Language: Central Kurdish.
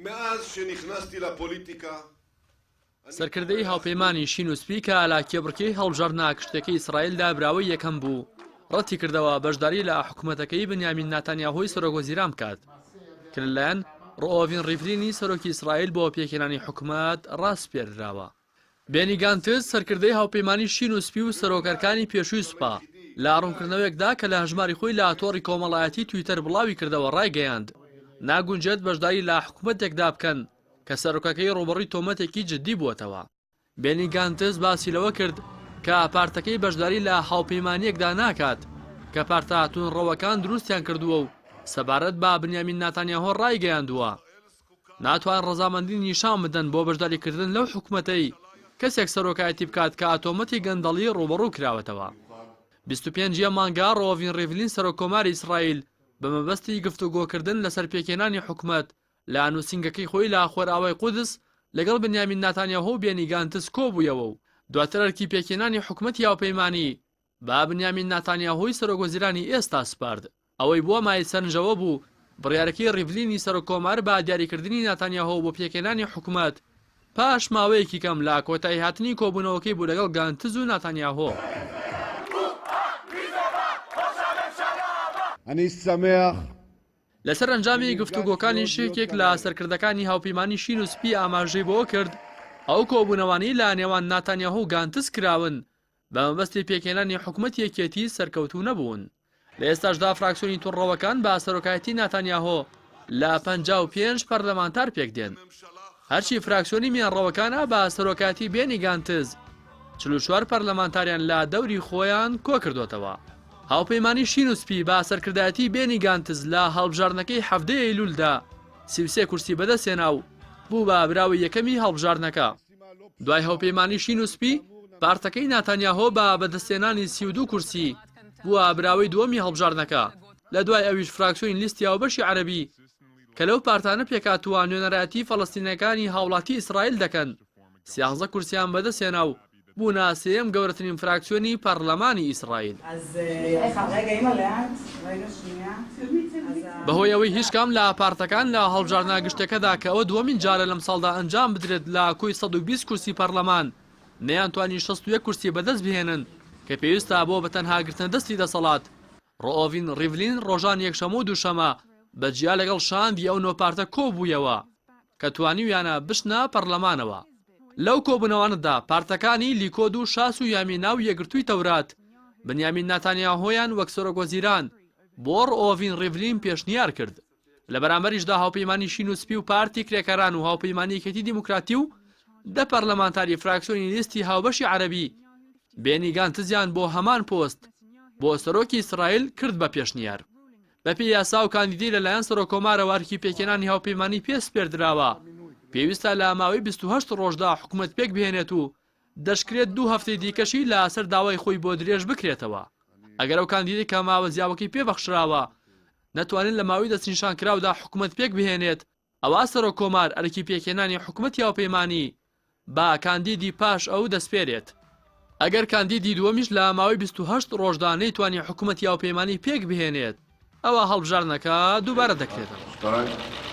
מאז שנכנסתי לפוליטיקה سەرکردەی هاوپەیمانی شین و سپی کە لە کێبڕکێی هەڵبژاردنە گشتیەکەی ئیسرائیلدا براوەی یەکەم بوو، ڕەتیکردەوە بەشداری لە حکومەتەکەی بنیامین ناتانیاهۆی سەرۆکوەزیران بکات، کە لەلایەن ڕۆئۆڤین ڕیڤلینی سەرۆکی ئیسرائیل بۆ پێکهێنانی حکومەت ڕاسپێردراوە. بێنی گانتز، سەرکردەی هاوپەیمانی شین و سپی و سەرۆک ئەرکانی پێشووی سوپا، لە ڕوونکردنەوەیەکدا کە لە هەژماری خۆی لە تۆڕی کۆمەڵایەتی تویتەر بڵاویکردەوە ڕایگەیاند، ناگونجێت بەشداری لە حکومەتێکدا بکەن کە سەرۆکەکەی ڕووبەڕووی تۆمەتێکی جددی بووەتەوە. بێنی گانتز باسی لەوە کرد کە پارتەکەی بەشداری لە هاوپەیمانییەکدا ناکات کە پارتە توندڕەوەکان دروستیان کردووە و سەبارەت بە بنیامین ناتانیاهۆ ڕایگەیاندووە، ناتوان ڕەزامەندی نیشان بدەن بۆ بەشداریکردن لەو حکومەتەی کەسێک سەرۆکایەتی بکات کە تۆمەتی گەندەڵی ڕووبەڕوو کراوەتەوە. 25 ی ئەم مانگە ڕۆڤین ڕیڤلین سەرۆککۆماری ئیسرائیل بە مەبەستی گفتوگۆکردن لەسەر پێکهێنانی حکومەت لە نووسینگەکەی خۆی لە خۆرئاوای قودس لەگەڵ بنیامین ناتانیاهۆ و بێنی گانتز کۆبوویەوە و دواتر ئەرکی پێکهێنانی حکومەتی هاوپەیمانی بە بنیامین ناتانیاهۆی سەرۆکوەزیرانی ئێستا سپارد. ئەوەی بووە مایەی سەرنج ئەوە بوو بڕیارەکەی ڕیڤلینی سەرۆککۆمار بە دیاریکردنی ناتانیاهۆ بۆ پێکهێنانی حکومەت پاش ماوەیەکی کەم لە کۆتاییهاتنی کۆبوونەوەکەی بوو لەگەڵ گانتز و ناتانیاهۆ. אני שמח لەسەر ئەنجامی گفتوگۆکانیش یەکێک لە سەرکردەکانی هاوپەیمانی شین و سپی ئاماژەی بەوە کرد، ئەو کۆبوونەوانەی لە نێوان ناتانیاهۆ و گانتز کراون بە مەبەستی پێکهێنانی حکومەتی یەکێتی سەرکەوتوو نەبوون. لە ئێستاشدا فراکسیۆنی توندڕەوەکان بە سەرۆکایەتی ناتانیاهۆ لە 55 پەرلەمانتار پێکدێن. هەرچی فراکسیۆنی میانڕەوەکانە بە سەرۆکایەتی بێنی گانتز 44 پەرلەمانتاریان لە دەوری خۆیان کۆکردۆتەوە. هاوپەیمانی شین و سپی بە سەرکردایەتی بێنی گانتز لە هەڵبژاردنەکەی 17 ئەیلولدا 33 کورسی بەدەستهێنا و بوو بە براوەی یەکەمی هەڵبژاردنەکە. دوای هاوپەیمانی شین و سپی، پارتەکەی ناتانیاهۆ بە بەدەستهێنانی 32 کورسی بووە براوەی دووەمی هەڵبژاردنەکە، لە دوای ئەویش فراکسیۆنی لیستی هاوبەشی عەرەبی کە لەو پارتانە پێکهاتووە نوێنەرایەتی فەڵەستینییەکانی هاوڵاتی ئیسرائیل دەکەن، 13 کورسیان بەدەستهێنا و بوونە سێیەم گەورەترین فراکسیۆنی پەرلەمانی ئیسرائیل. بەهۆی ئەوەی هیچ کام لە پارتەکان لە هەڵبژاردنە گشتیەکەدا کە ئەوە دووەمین جارە لەمساڵدا ئەنجام بدرێت لە کۆی 120 کورسی پەرلەمان نەیانتوانی 61 کورسی بەدەست بهێنن کە پێویستە بۆ بەتەنها گرتنە دەستی دەسەڵات ڕۆئۆڤین ڕیڤلین ڕۆژانی یەکشەمە و دووشەمە بە جیا لەگەڵ شاندی ئەو نۆ پارتە کۆبوویەوە کە توانیویانە بچنە پەرلەمانەوە. لەو کۆبوونەوانەدا پارتەکانی لیکۆد و شاس و یامینا و یەکگرتووی تەورات، بنیامین ناتانیاهۆیان وەک سەرۆکوەزیران بۆ ڕۆئۆڤین ڕیڤلین پێشنیار کرد. لە بەرامبەریشدا هاوپەیمانی شین و سپی و پارتی کرێکاران و هاوپەیمانی یەکێتی دیموکراتی و دە پەرلەمانتاری فراکسیۆنی لیستی هاوبەشی عەرەبی بێنی گانتزیان بۆ هەمان پۆست بۆ سەرۆکی ئیسرائیل کرد بە پێشنیار. بەپێی یاسا ئەو کاندیدەی لەلایەن سەرۆککۆمارەوە ئەرکی پێکهێنانی هاوپەیمانی پێ سپێردراوە، پێویستە لە ماوەی 28 ڕۆژدا حکومەت پێکبهێنێت و دەشکرێت دوو هەفتەی دیکەشی لەسەر داوای خۆی بۆ درێژ بکرێتەوە. ئەگەر ئەو کاندیدەی کە ماوە زیاوەکەی پێ بەخشراوە نەتوانێت لە ماوەی دەستنیشانکراودا حکومەت پێکبهێنێت، ئەوا سەرۆککۆمار ئەرکی پێکهێنانی حکومەتی هاوپەیمانی بە کاندیدی پاش ئەو دەسپێرێت. ئەگەر کاندیدی دووەمیش لە ماوەی 28 ڕۆژدا نەیتوانی حکومەتی هاوپەیمانی پێکبهێنێت، ئەوا هەڵبژاردنەکە دووبارە دەکرێتەوە.